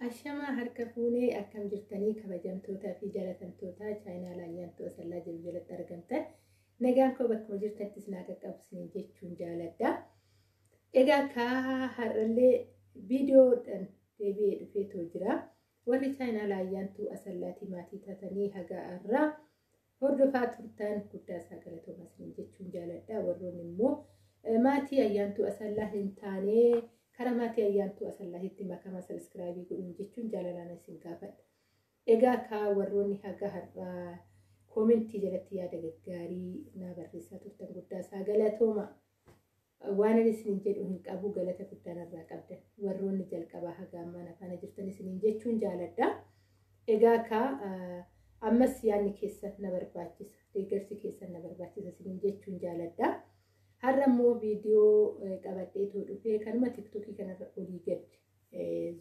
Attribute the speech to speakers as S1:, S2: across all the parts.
S1: Ashamaa harka fuunee akkam jirtanii kabajamtootaa fi jaalatamtoota chaayinaa Ayyaantuu Asallaa jiru jalatti argamtan nagaan koo bakkuma jirtanittis naa qaqqabu isiniin jechuun jaaladha. Egaa kaa har'allee viidiyoodhaan deebi'ee dhufeetoo jira. Warri chaayinaa Ayyaantuu Asallaatii maatii taatanii haga har'aa hordofaa turtan guddaa isaa galatooma isiniin jechuun jaaladha. Warroonni immoo maatii Ayyaantuu Asallaa hin taane karaa maatii Ayyaantuu Asallaatti makama subscribe godhuun jechuun jaalalaan isin gaafadha. Egaa kaa warroonni haga har'aa comment jalatti yaada gaggaarii naa barreessaa turtan guddaa isaa galatooma. Waan ani isiniin jedhu hin qabu, galata guddaa narraa qabdan. Warroonni jalqabaa haga ammaa na faana jirtan isiniin jechuun jaaladha. Egaa kaa ammas yaadni keessan na barbaachisa. Deeggarsi keessan na barbaachisa isiniin jechuun jaaladha. Har'a immoo viidiyoo qabadheetoo dhufee kanuma TikTokii kanarra olii gad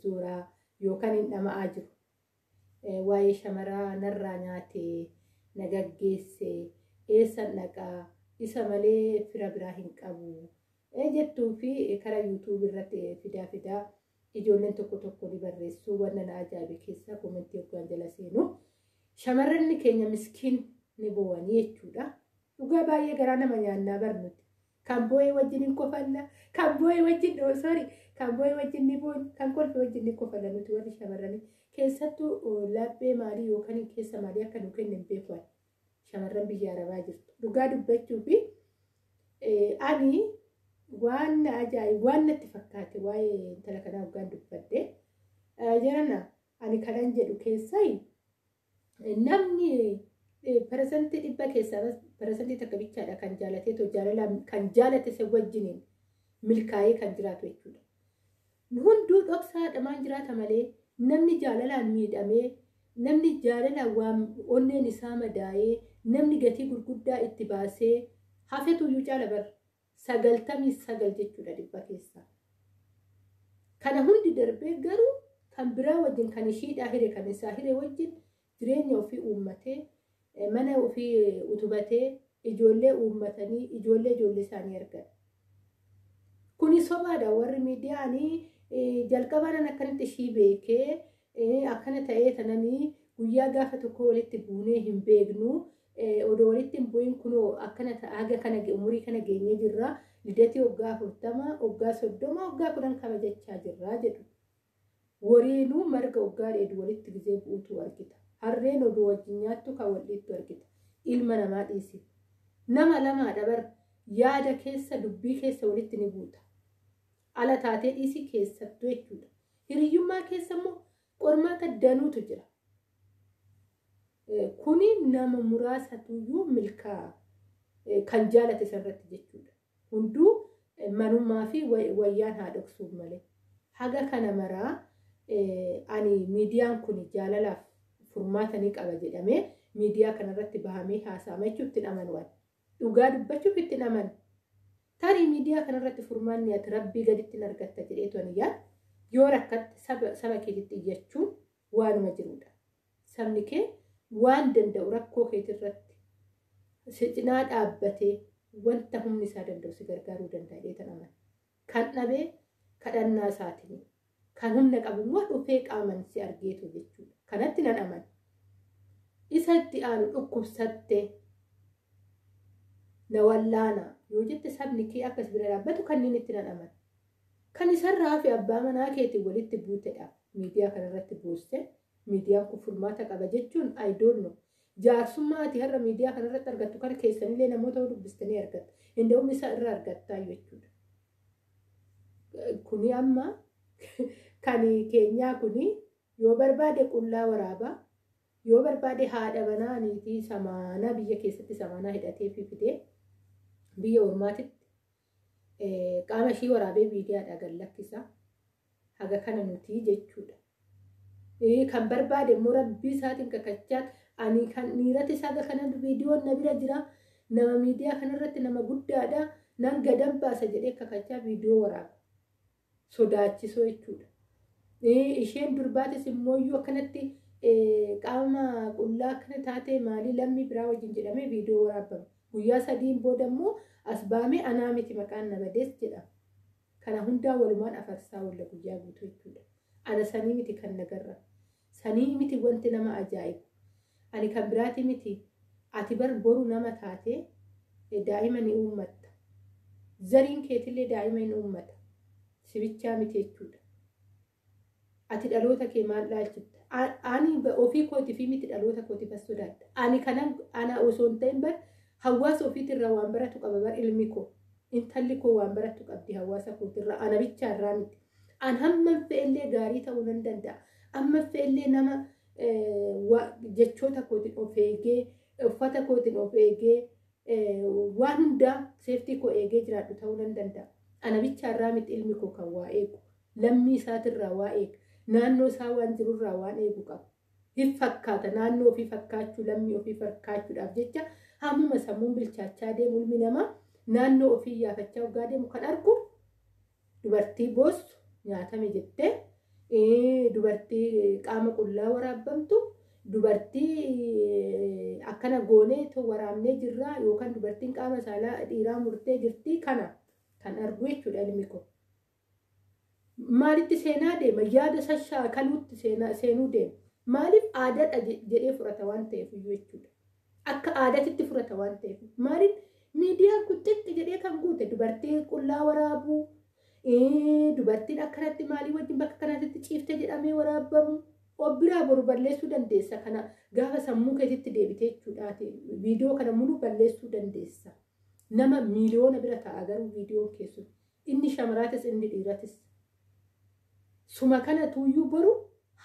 S1: zooraa yookaan hin dhama'aa jiru. Waa'ee shamaraa narraa nyaatee na gaggeesse, eessan dhaqaa, isa malee fira biraa hin qabu jettuu fi karaa YouTube irratti fidaa fidaa ijoolleen tokko tokko ni barreessu. Wanna na ajaa'ibe keessaa comment hoggaan jala seenu shamarranni keenya miskiin ni bo'anii jechuudha. Dhugaa baay'ee garaa nama nyaannaa barnuti. Kan boo'ee wajjin hin kofalla, kan boo'ee wajjin, sorry, kan boo'ee wajjin ni boonyu, kan kolfe wajjin ni kofalla nuti warri shamarranii. Keessattuu laphee maalii yookaan keessa maalii akka nu kenne hin beeku shamarran biyya Arabaa jirtu. Dhugaa dubbachuu fi ani waan na ajaa'ibu waan natti fakkaate waa'ee intala kanaa hoggaan dubbadde jedhana ani kanan jedhu keessaa namni 100% keessaa 1% bichaadha kan jaalateetoo jaalala kan jaalate isa wajjiniin milkaa'ee kan jiraatu jechuudha. Hunduu dhoksaadhamaan jiraata malee namni jaalalaan miidhamee, namni jaalalaan waan onneen isaa madaa'ee, namni gatii gurguddaa itti baasee hafetuyyuu caala bara 99 jechuudha 100 keessaa. Kana hundi darbee garuu kan biraa wajjin, kan ishiidhaa hire, kan isaa hire wajjin jireenya ofii uummatee, mana ofii utubatee, ijoollee uummatanii, ijoollee ijoollee isaanii argan. Kuni sobaadha. Warri miidiyaanii jalqabaan akkanatti ishii beekee akkana ta'ee tananii guyyaa gaafa tokko walitti buunee hin beeknu. Odoo walitti hin bu'in kunoo akkana haga kana umurii kana geenyee jirra. Lidatii waggaa 40, waggaa 30, waggaa 10 kabajachaa jirra jedhu. Wariinuu marga waggaa dheedu walitti gizee bu'uutu argita. Harreen odoo wajjin nyaattu kan wal dhiittu argita. Ilma namaa dhiisi. Nama lamaadha bar, yaada keessa, dubbii keessa walitti ni buuta. Ala taatee dhiisi, keessattuu jechuudha. Hiriyyummaa keessa immoo qormaata danuutu jira. Kuni nama muraasatuyyuu milkaa'a kan jaalate isarratti jechuudha. Hunduu manummaa fi wayyaan haa dhoksuuf malee. Haga kana maraa ani miidiyaan kun jaalalaaf furmaata ni qaba jedhamee miidiyaa kanarratti bahamee haasa'ama jechuun itti amanu. Dhugaa dubbachuuf itti amanu. Tarii miidiyaa kanarratti furmaanni ati rabbii gaditti hin argatta jedheetu ani yaadu. Yoo rakkatte saba keetitti iyyachuun waanuma jirudha. Sabni kee waan danda'u rakkoo keetirratti si cinaa dhaabbatee wanta humni isaa danda'u si gargaaruu danda'a jedheetan amana. Kan dhabee kadhannaa isaatiin, kan humna qabu immoo dhufee qaaman si argeetu jechuudha. Kanatti nan amana. Isa itti aanu dhukkubsattee na wallaana yoo jette sabni kee akkas bira dhaabbatu kanneen itti nan amana. Kan isarraa fi abbaa manaa keetiin walitti buutedha. Miidiyaa kanarratti buuste miidiyaan kun furmaata qaba jechuun I don't know. Jaarsummaa ati har'a miidiyaa kanarratti argattu kana keessanillee namoota dubbistanii argatta. Inda'uun isa irraa argattaa jechuudha. Kuni amma kan keenyaa kuni yoo barbaade qullaa waraabaa, yoo barbaade haadha manaa niitii samaanaa biyya keessatti samaanaa hidhatee fi fidee biyya ormaatitti qaama ishii waraabee miidiyaadhaa gad lakkisa. Haga kana nuti jechuudha. Kan barbaade immoo rabbii isaatiin kakachaa ani kan dhiirati haga kana viidiyoon na bira jira, nama miidiyaa kanarratti nama guddaadha, nan gadan baasa jedhee kakachaa viidiyoo waraaba. Sodaachisoo jechuudha. Isheen durbaatis immoo iyyuu akkanatti qaama qullaa akkana taatee maalii lammii biraa wajjin jedhamee viidiyoo waraabama. Guyyaa sadiin booda immoo as baamee anaa miti, maqaan na badees jedhama. Kana hundaa walumaan afarsaa oolla guyyaa guutuu jechuudha. Ana sanii miti kan nagarra. Sanii miti wanti nama ajaa'ibu. Ani kan biraati miti. Ati bar boru nama taatee daa'ima ni uummatta. Zariin keetillee daa'ima ni uummata. Sibichaa miti jechuudha. Ati dhaloota kee maal dhaalchifta? Ani ofii kootii fi miti dhaloota kootiif as sodaadha. Ani kanan ana osoo hin ta'in bar hawaasa ofiitirraa waan baratu qaba bar ilmi koo. Intalli koo waan baratu qabdi hawaasa kootirraa ana bichaarraa miti. An hamman fe'ellee gaarii ta'uu nan danda'a. Amma fe'ellee nama jechoota kootiin of eegee, uffata kootiin of eegee, waan hundaa seeftii koo eegee jiraadhu ta'uu nan danda'a. Ana bichaarraa miti ilmi koo kan waa eegu. Lammii isaatirraa waa eega. Naannoo isaa waan jirurraa waan eegu qaba. Hin fakkaata naannoo ofii fakkaachuu, lammii ofii fakkaachuudhaaf jecha hammuma sammuun bilchaachaa deemu ilmi namaa naannoo ofii yaafachaa waggaa deemu kan argu dubartii boossu nyaatame jettee, dubartii qaama qullaa waraabamtu, dubartii akkana goonee waraabnee jirraa yookaan dubartiin qaama saalaa dhiiraa murtee jirtii kana kan argu jechuudha ilmi koo. Maalitti seenaa deema? Yaada sashaakaluutti seenuu deema. Maaliif aadaadha jedhee fudhata waan ta'eef jechuudha. Akka aadaatitti fudhata waan ta'eef. Maaliif miidiyaan kun xiqqi jedhee kan guute dubartii qullaa waraabuu, dubartiin akkanatti maalii wajjin bakka kanatti ciifte jedhamee waraabamu of biraa boru balleessuu dandeessa. Kana gaafa sammuu keetitti deebitee jechuudhaati. Viidiyoo kana muluu balleessuu dandeessa. Nama miiliyoona bira ta'a garuu viidiyoon keessu. Inni shamaraatis inni dhiiratis. Suma kana tuuyyuu boru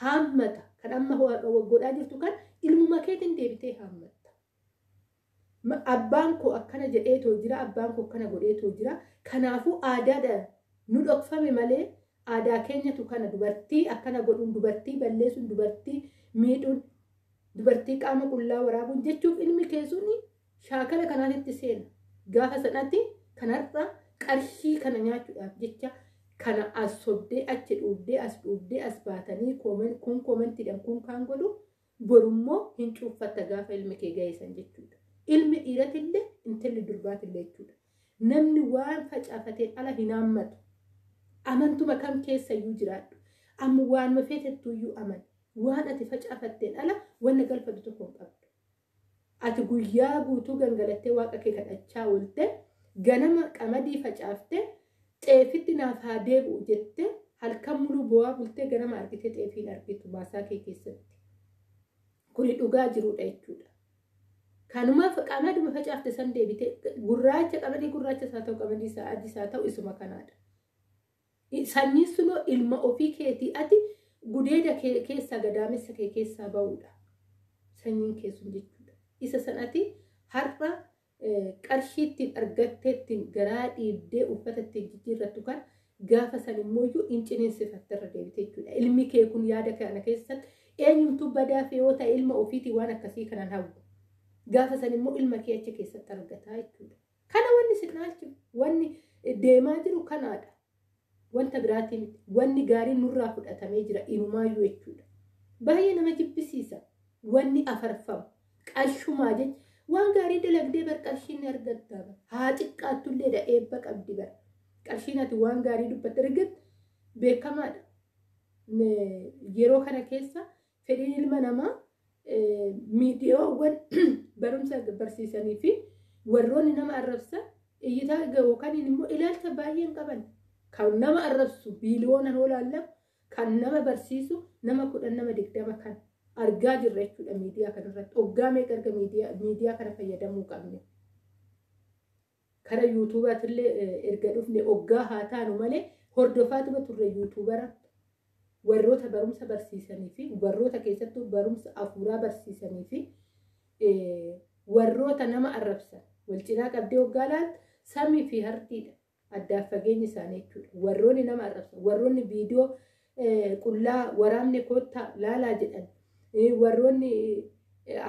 S1: haammata. Kan amma godhaa jirtu kan ilmuma keetiin deebitee haammatta. Abbaan koo akkana jedheetoo jira, abbaan koo akkana godheetoo jira. Kanaafuu aadaadha nu dhokfame malee aadaa keenyatu kana dubartii akkana godhuun, dubartii balleessuun, dubartii miidhuun, dubartii qaama qullaa waraabuun jechuuf ilmi keessuun shaakala kanaatitti seena. Gaafa sanatti kanarra qarshii kana nyaachuudhaaf jecha kana as sobdee achi dhuubdee as dhuubdee as baatanii kun koomentiidhaan kun kaan godhu borummoo hin cuuffatta gaafa ilmi kee gaheessan jechuudha. Ilmi dhiiratillee intalli durbaatillee jechuudha. Namni waan facaafateen ala hin haammatu. Amantuma kam keessayyuu jiraadhu. Amma waanuma feetettuyyuu aman. Waan ati facaafatteen ala wanna galfatu tokko hin qabdu. Ati guyyaa guutuu gangalattee waaqa kee kadhachaa oolte ganama qamadii facaaftee xeefitti naaf haa deebi'u jettee halkan muluu bu'aa bultee ganama argitee xeefiin argitu maasaa kee keessatti. Kuni dhugaa jirudha jechuudha. Kanumaaf qamaduma facaafte san deebitee gurraacha qamadii gurraacha isaa ta'u qamadii isaa adii isaa ta'u isuma kanaadha. Sanyiin sunoo ilma ofii keetii ati gudeeda keessaa gadaamessa kee keessaa ba'uudha. Sanyiin kee sun jechuudha. Isa san ati har'a qarshii ittiin argattee ittiin garaa dhiibdee uffata ittiin jijjiirrattu kan gaafa san immoo iyyuu hin ciniinsifatte irra deebite jechuudha. Ilmi kee kun yaada kana keessatti eenyumtuu badaa fi yoo ta'e ilma ofiitii waan akkasii kanan hawwu. Gaafa san immoo ilma kee achi keessatti argataa jechuudha. Kana wanni si dhaalchifu wanni deemaa jiru kanaadha. Wanta biraatiin wanni gaariin nurraa fudhatamee jira inumaayyuu jechuudha. Baay'ee nama jibbisiisa. Wanni afarfamu qarshumaa jecha waan gaarii dalagdee bar qarshiin argatta. Haa xiqqaattullee dha eebba qabdi bar. Qarshiin ati waan gaarii dubbatte argatte beekamaadha. Yeroo kana keessa fedhiin ilma namaa miidiyaawwan barumsa barsiisanii fi warroonni nama arrabsan iyyitaa yookaan immoo ilaalcha baay'een qaban. Kan nama arrabsu biiliyoonaan olaallamu kan nama barsiisu nama 10 nama 20 kan argaa jirra jechuudha miidiyaa kanarratti. Hoggaa meeqa erga miidiyaa kana fayyadamuu qabne. Kara yuutuubaatillee erga dhufne hoggaa haa taanu malee hordofaatuma turre yuutuubara warroota barumsa barsiisanii fi warroota keessattuu barumsa afuuraa barsiisanii fi warroota nama arrabsan wal cinaa qabdee hoggaa laaltu samii fi hardiidha. Addaaf fageenyi isaanii jechuudha. Warroonni nama arrabsan, warroonni viidiyoo qullaa waraabne koottaa laalaa jedhan, warroonni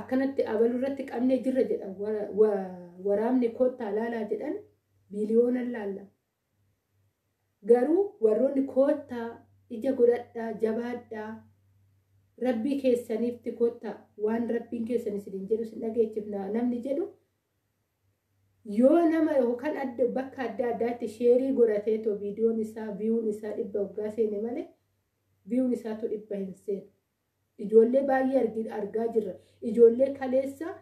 S1: akkanatti abaluu irratti qabnee jirra jedhan, waraabne koottaa laalaa jedhan biiliyoonan laalla. Garuu warroonni koottaa ija godhadhaa, jabaadhaa, rabbii keessaniifti koottaa waan rabbiin keessan isiniin jedhu isin dhageechifna namni jedhu yoo nama yookaan adda bakka adda addaatti sheerii godhatee too viidiyoon isaa viyuun isaa 100 waggaa seene malee Viewn isaatu 100 hin seenu. Ijoollee baay'ee argaa jirra. Ijoollee kaleessa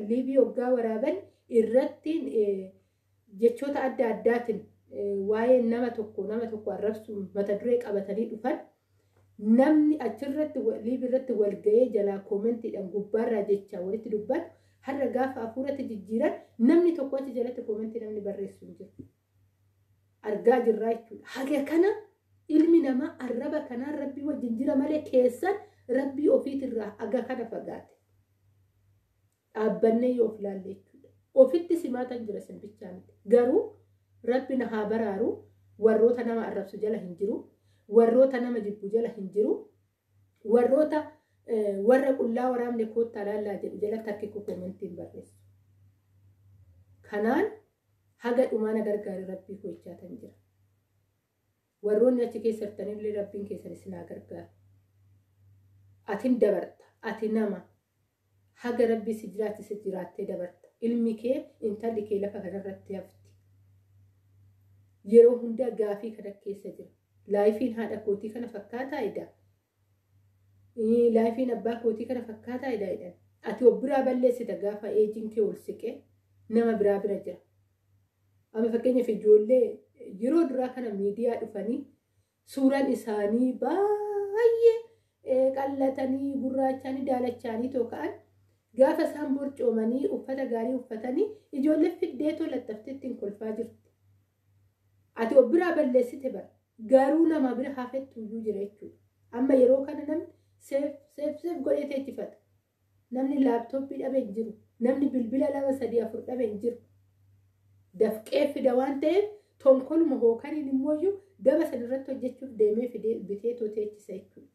S1: live hoggaa waraaban irratti jechoota adda addaatiin waa'ee nama tokko arrabsuun mata duree qabatanii dhufan, namni achirratti live irratti wal ga'ee jalaa commentiidhaan gubbaarraa jecha walitti dubbatu, har'a gaafa hafuuratti jijjiiran namni tokko achi jalatti comment namni barreessu hin jiru. Argaa jirraa jechuudha. Haga kana ilmi namaa arraba kanaan rabbii wajjin jira malee keessan rabbii ofiitirraa haga kana fagaate. Dhaabbannee yoo of ilaalle jechuudha. Ofitti simaatan jira simbichaa miti. Garuu rabbi na haa baraaru, warroota nama arrabsu jala hin jiru. Warroota nama jibbu jala hin jiru. Warroota warra qullaa waraabne koottaa laallaa jedhu jalatti harki koo commentiin barreessu. Kanaan haga dhumaa na gargaare rabbii gochaatan jira. Warroonni achi keessa jirtanillee rabbiin keessan isin haa gargaaru. Atin dabarta. Ati nama. Haga rabbii si jiraachise jiraattee dabarta. Ilmi kee, intalli kee lafa kanarratti hafti. Yeroo hundaa gaafii kana keessa jira. Lifeiin haadha kootii kana fakkaataa edaa? Lifeiin abbaa kootii kana fakkaataa edaa jedhan. Ati of biraa balleessita gaafa ageiin kee ol siqee nama biraa bira jira. Amma fakkeenyaaf ijoollee yeroo duraa kana miidiyaa dhufanii suuraan isaanii baay'ee qallatanii, gurraachanii, daalachaanii too ka'an, gaafa isaan borcoomanii uffata gaarii uffatanii ijoollee fiddeetoo laxxaftee ittiin kolfaa jirti. Ati of biraa balleessite bara. Garuu nama bira hafettu iyyuu jira jechuudha. Amma yeroo kana namni save, save, save godhee teechifata. Namni laptop dhabe hin jiru. Namni bilbila lama, sadii, afur dhabe hin jiru. Dafqee fida waan ta'eef tonkoluma hookaniin immoo daba san irratti hojjechuuf deemee fidee bitee teechisa jechuudha.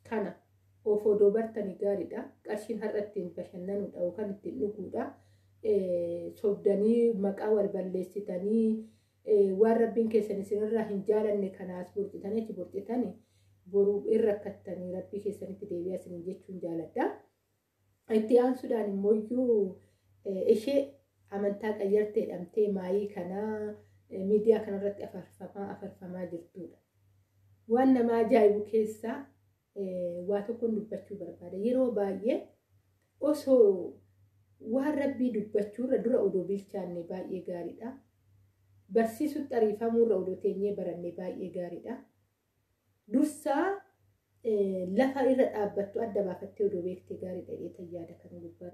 S1: Kana of odoo bartanii gaariidha. Qarshiin har'a ittiin bashannanuudha yookaan ittiin dhuguudha. Sobdanii maqaa wal balleessitanii waan rabbiin keessan isinirraa hin jaalanne kanaas borcitanii achi borcitanii boruu irra rakkattanii rabbii keessanitti deebi'aa isin jechuun jaaladha. Itti aansuudhaan immoo ishee amantaa qayyartee jedhamtee maayii kanaa miidiyaa kanarratti afarfamaa afarfamaa jirtudha. Waan nama ajaa'ibu keessaa waa tokkoon dubbachuu barbaada. Yeroo baay'ee osoo waan rabbii dubbachuurra dura odoo bilchaanne baay'ee gaariidha. Barsiisutti ariifamuurra odoo teenyee baranne baay'ee gaariidha. Dursaa lafa irra dhaabbattu adda baafattee odoo beektee gaariidha jedhee yaada kana gubbaarra.